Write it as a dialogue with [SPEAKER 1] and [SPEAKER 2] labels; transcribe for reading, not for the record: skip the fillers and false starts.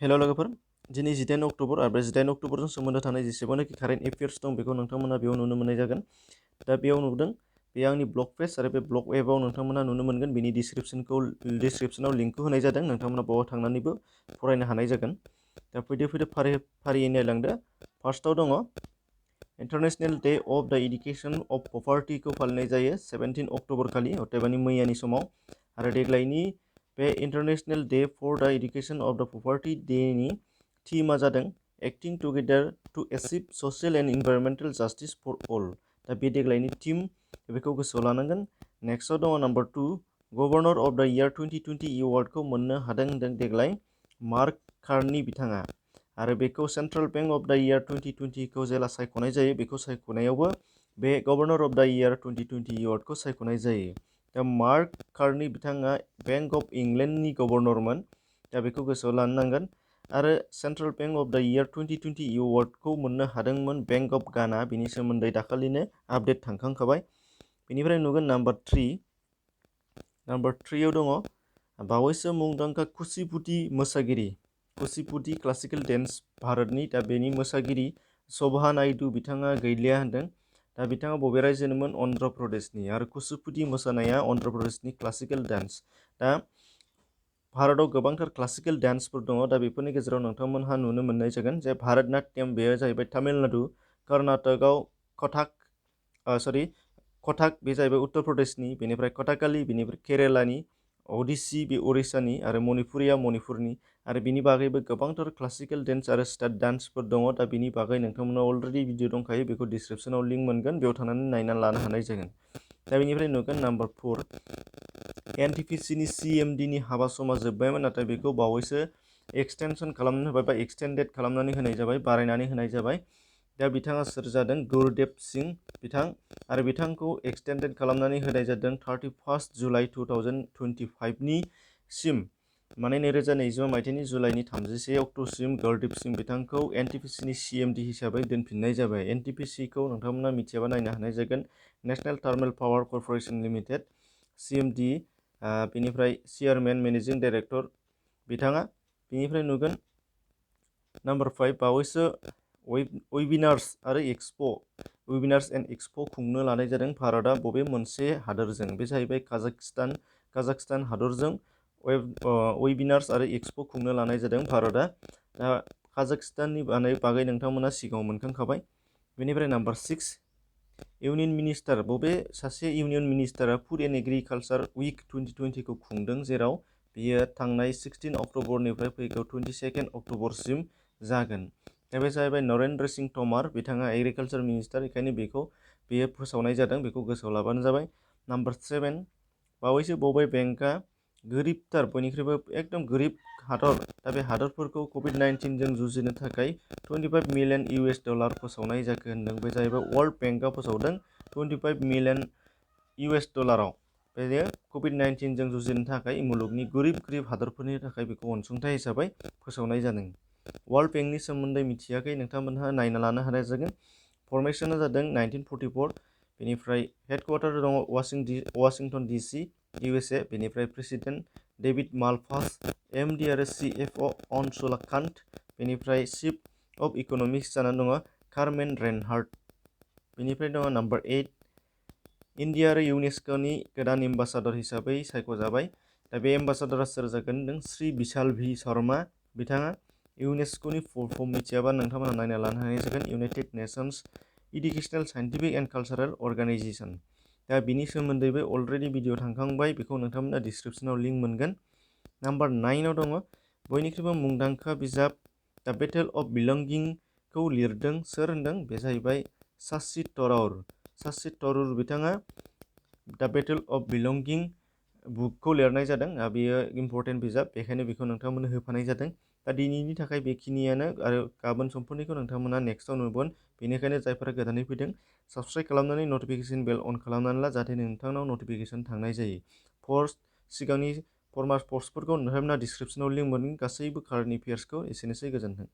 [SPEAKER 1] हेल' लोगोफोर, दिनै 18 अक्ट'बर आरो बे 18 अक्ट'बरजों सोमोन्दो थानाय जेसेबांनाखि कारेन्ट एफेयार्स दं बेखौ नोंथांमोना बेयाव नुनो मोननाय जागोन। दा बेयाव नुदों, बे आंनि ब्लग पेज आरो बे ब्लग वेबआव नोंथांमोना नुनो मोनगोन। बेनि डिसक्रिपसनाव लिंकखौ होनाय जादों, नोंथांमोना बेयाव थांनानैबो फरायनो हानाय जागोन। दा फैदो फारि फारियै नायलांदो। फार्स्टआव दङ इन्टारनेशनेल डे अफ द एडुकेसन अफ पभार्टिखौ फालिनाय जायो 17 अक्ट'बर खालि, अदेबानि मैयानि समाव। आरो देग्लायनि बे international day for the education of the poverty डेनि थीमा जादों acting together to achieve social and environmental justice for all. दा बे देग्लायनि थीम, बेखौ गोसोआव लानांगोन। नेक्स्टआव दङ number 2, governor of the year 2020 एवार्डखौ मोननो हादों होनदों देग्लाय मार्क कार्नि बिथाङा। आरो बेखौ central bank of the year 2020खौ जेला सायख'नाय जायो, बेखौ सायख'नायावबो बे गभर्नर अफ द इयार 2020 एवार्डखौ सायख'नाय जायो। दा मार्क कार्नि बिथाङा बेंक अफ इंलेन्डनि गभर्नरमोन। दा बेखौ गोसोआव लानो नांगोन। आरो central bank of the year 2020 एवार्डखौ मोननो हादोंमोन बेंक अफ गाना। बेनि सोमोन्दै दाखालिनो आपडेट थांखांखाबाय। बेनिफ्राय नुगोन नाम्बार 3। नाम्बार 3आव दङ बावैसो मुंदांखा कुचिपुडी मोसागिरि, कुचिपुडी क्लासिकेल डेन्स भारतनि। दा बेनि मोसागिरि श'भा नायडु बिथाङा गैलिया होनदों। दा बिथाङा बबे रायजोनिमोन? अन्ध्र प्रदेशनि। आरो कुचिपुडी मोसानाया अन्ध्र प्रदेशनि क्लासिकेल डान्स। दा भारताव गोबांथार क्लासिकेल डान्सफोर दङ। दा बेफोरनि गेजेराव नोंथांमोनहा नुनो मोननाय जागोन जे भारतनाट्यम, बेयो जाहैबाय तामिलनाडु। कर्नाटकआव कथाक, बे जाहैबाय उत्तर प्रदेशनि। बेनिफ्राय कथाकाली, बेनिफ्राय केरेलानि। ओडिसी, बे उरिष्यानि। आरो मणिपुरिया मणिपुरनि। आरो बिनि बागैबो गोबांथार क्लासिकेल डेन्स आरो स्टार डान्सफोर दङ। दा बिनि बागै नोंथांमोनाव अलरेडि भिडिअ दंखायो, बेखौ डिसक्रिपसनाव लिंक मोनगोन, बेयाव थांनानै नायनानै लानो हानाय जागोन। दा बेनिफ्राय नुगोन नाम्बार 4, एनटिपिसिनि सिएमडिनि हाबा समा जोब्बायमोन, नाथाय बेखौ बावैसो एक्सटेनसन खालामनानै होबाय, बा एक्सटेन्डेड खालामनानै होनाय जाबाय, बारायनानै होनाय जाबाय। दा बिथाङा सोर जादों? गुरुदेब सिंह बिथां। आरो बिथांखौ एक्सटेन्डेड खालामनानै होनाय जादों 31 जुलाइ 2025नि सिम, माने 2025 मायथाइनि जुलाइनि 31 अक्ट'सिम गुरुदेब सिंह बिथांखौ एनटिपिसिनि सिएमडि हिसाबै दोनफिननाय जाबाय। एनटिपिसिखौ नोंथांमोना मिथियाबा नायनो हानाय जागोन, national thermal power corporation limited, CMD. बेनिफ्राय चेयारमेन मेनेजिं डाइरेक्टर बिथाङा। बेनिफ्राय नुगोन नाम्बार 5, बावैसो वेबिनार्स एन्ड एक्सप' खुंनो लानाय जादों। भारतआ बबे मोनसे हादोरजों? बे जाहैबाय काजाखस्तान हादरजों वेबिनार्स आरो एक्सप' खुंनो लानाय जादों भारतआ। दा काजाखस्ताननि बागै नोंथांमोना सिगाङाव मोनखांखाबाय। बेनिफ्राय नाम्बार 6, इउनियन मिनिस्टार, बबे सासे इउनियन मिनिस्टारा फुड एन्ड एग्रिकालचार उइक 2020खौ खुंदों, जेराव बियो थांनाय 16 अक्ट'बरनिफ्राय फैगौ 22 अक्ट'बरसिम जागोन। दा बे जाहैबाय नरेन्द्र सिंह तमार, बिथाङा एग्रिकालचार मिनिस्टार, बेखायनो बेयो फोसावनाय जादों, बेखौ गोसोआव लाबानो जाबाय। नाम्बार 7, बावैसो बबे बेंकआ गोरिबथार, बयनिख्रुइबो एकदम गोरिब हादर, दा बे हादरफोरखौ कभिड-19 जों जुजिनो थाखाय $25 मिलियन फोसावनाय जाखो होनदों? बे जाहैबाय वर्ल्ड बेंकआ फोसावदों $25 मिलियन। बेयो कभिड-19 जों जुजिनो थाखाय मुलुगनि गोरिब हादरफोरनि थाखाय बेखौ अनसुंथाइ हिसाबै फोसावनाय जादों। वर्ल्ड बेंकनि सोमोन्दै मिथियाखै? नोंथांमोनहा नायना लानो हानाय जागोन। फर्मेशना जादों 1944। बेनिफ्राय हेडक्वार्टार दङ वाशिंटन डिसि, USA। बेनिफ्राय प्रेसिडेन्ट डेभिड मालपास, MD आरो CFO अनसुला कान्त। बेनिफ्राय चिफ अफ इक'नमिक्स जानानै दङ कार्मेन रेनहार्ट। बेनिफ्राय दङ नाम्बार 8, इन्डिया आरो इउनेस्क'नि गोदान एम्बासाडर हिसाबै सायख'जाबाय। दा बे एम्बासाडरा सोर जागोन होनदों? श्री बिशाल भि शर्मा बिथाङा। इउनेस्क'नि फुल फर्म मिथियाबा नोंथांमोना नायना लानो हानाय जागोन, United Nations educational, scientific and cultural organisation. दा बिनि सोमोन्दैबो अलरेडि भिडिअ थांखांबाय, बेखौ नोंथांमोना डिसक्रिपसनाव लिंक मोनगोन। नाम्बार 9आव दङ बयनिख्रुइबो मुंदांखा बिजाब द बेटेल अफ बिलंगिंखौ लिरदों सोर होनदों? बे जाहैबाय शशि थरुर बिथाङा द बेटेल अफ बिलंगिं बुकखौ लिरनाय जादों। बेयो इम्परटेन्ट बिजाब, बेखायनो बेखौ नोंथांमोननो होफानाय जादों। दा दिनैनि थाखाय बेखिनियानो, आरो गाबोन समफोरनिखौ नोंथांमोना नेक्स्टआव नुगोन। बेनिखायनो जायफोरा गोदानै फैदों, साबस्क्राइब खालामनानै नटिफिकेसन बेल अन खालामनानै ला, जाहाथे नोंथांनाव नटिफिकेसन थांनाय जायो। सिगांनि फर्माट पस्टफोरखौ नोंथांमोना डिसक्रिपसनाव लिंक मोनगोन, गासैबो कारेन्ट एफेयार्सखौ। एसेनोसै, गोजोन्थों।